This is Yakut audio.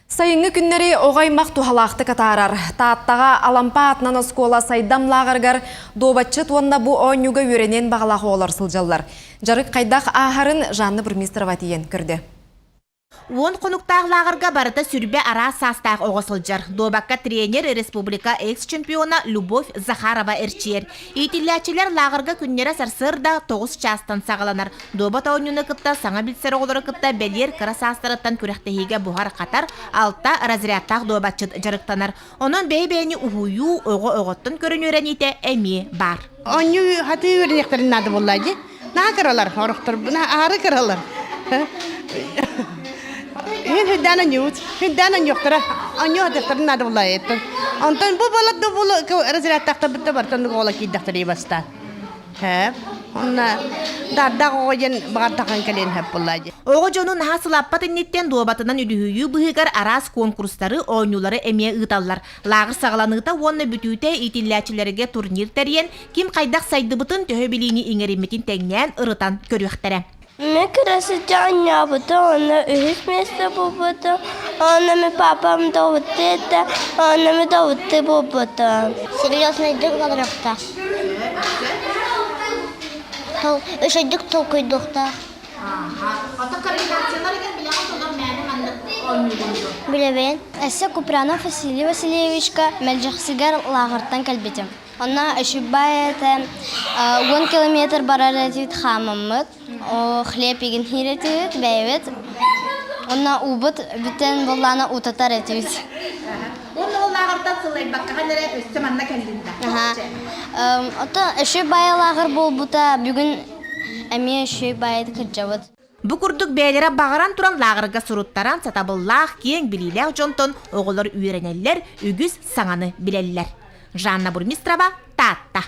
Сайыҥҥы күннэри оҕо аймах туһалаахтык атаарар. Тааттаҕа Алампа аатынан оскуола Сайдам лааҕырыгар дуобатчыт уонна бу оонньууга үөрэниэн баҕалаах оҕолор сылдьаллар. Дьарык хайдах ааһарын Жанна Бурмистрова тиийэн көрдө. Уон хонуктаах лааҕырга барыта сүрбэ араас саастаах оҕо сылдьар. Дуобакка тренер республика экс-чемпиона Любовь Захарова эрчийэр. Иитиллээччилэр лааҕырга күннэрэ сарсыарда 9 чаастан саҕаланар. Дуобат оонньууну кытта саҥа билсэр оҕолору кытта бэлиэр кыра саастарыттан күрэхтэһиигэ буһар-хатар алта разрядтаах дуобатчыт дьарыктанар. Онон бэйэ-бэйэни уһуйуу, оҕо оҕоттон көрөн үөрэниитэ эмиэ баар. Оонньуу хатыы үөрэниэхтэрин наада буолла дии. Наһаа кыралар, орохторбуна аһары кыралар. Мин хүндээн оонньуубут. Хүндээн оонньуохтара. Оонньуу хатыахтарын наада буолла Онтон бу буолар да бу разрядтаахтарбыт да барытын оҕолор киирдэхтэрэ бастаан. Һэ, онно даардаах оҕо диэн баҕардаххын кэлиэн сөп буолла дии. Оҕо дьону наһаа сылаппат инниттэн дуобатынан үлүһүйүү быһыыгар араас куонкурустары, оонньуулары эмиэ ыыталлар. Лааҕыр саҕаланыыта уонна бүтүүтэ иитиллээччилэргэ турнир тэрийэн, ким хайдах сайдыбытын, төһө билиини иҥэриммитин тэҥнээн ырытан көрүөхтэрэ. Мин кыра сылдьан оонньообутум, онно үһүс миэстэ буолбутум, онно мин папам добутты этэ, онно мин добутты буолбутум. Серьезныйдык олоруохтаах. Үчүгдүк толкуйдуохтаах. Билэбин. Өссө Купрянов Василий Васильевичка Мэлдьэхсигэр лааҕыртан кэлбитим. Онно үчүгэй этэ, уон километр барар этибит хаамаммыт. Хлеб игин хиир этибит, бэйэбит. Онно уубут бүтэн буоллаана утатар этибит. Уонна ол лааҕыртан сылайбаккаҕын эрэ өссө манна кэллин да? Оттон үчүгэй баайы лааҕыр буолбута бүгүн эмиэ үчүгэй баайы кырдьабыт. Бу курдук бэйэлэрэ баҕаран туран лааҕырга суруттаран сатабыллаах, киэҥ билиилээх дьонтон оҕолор үөрэнэллэр, үгүс саҥаны билэллэр. Жанна Бурмистрова, Таатта.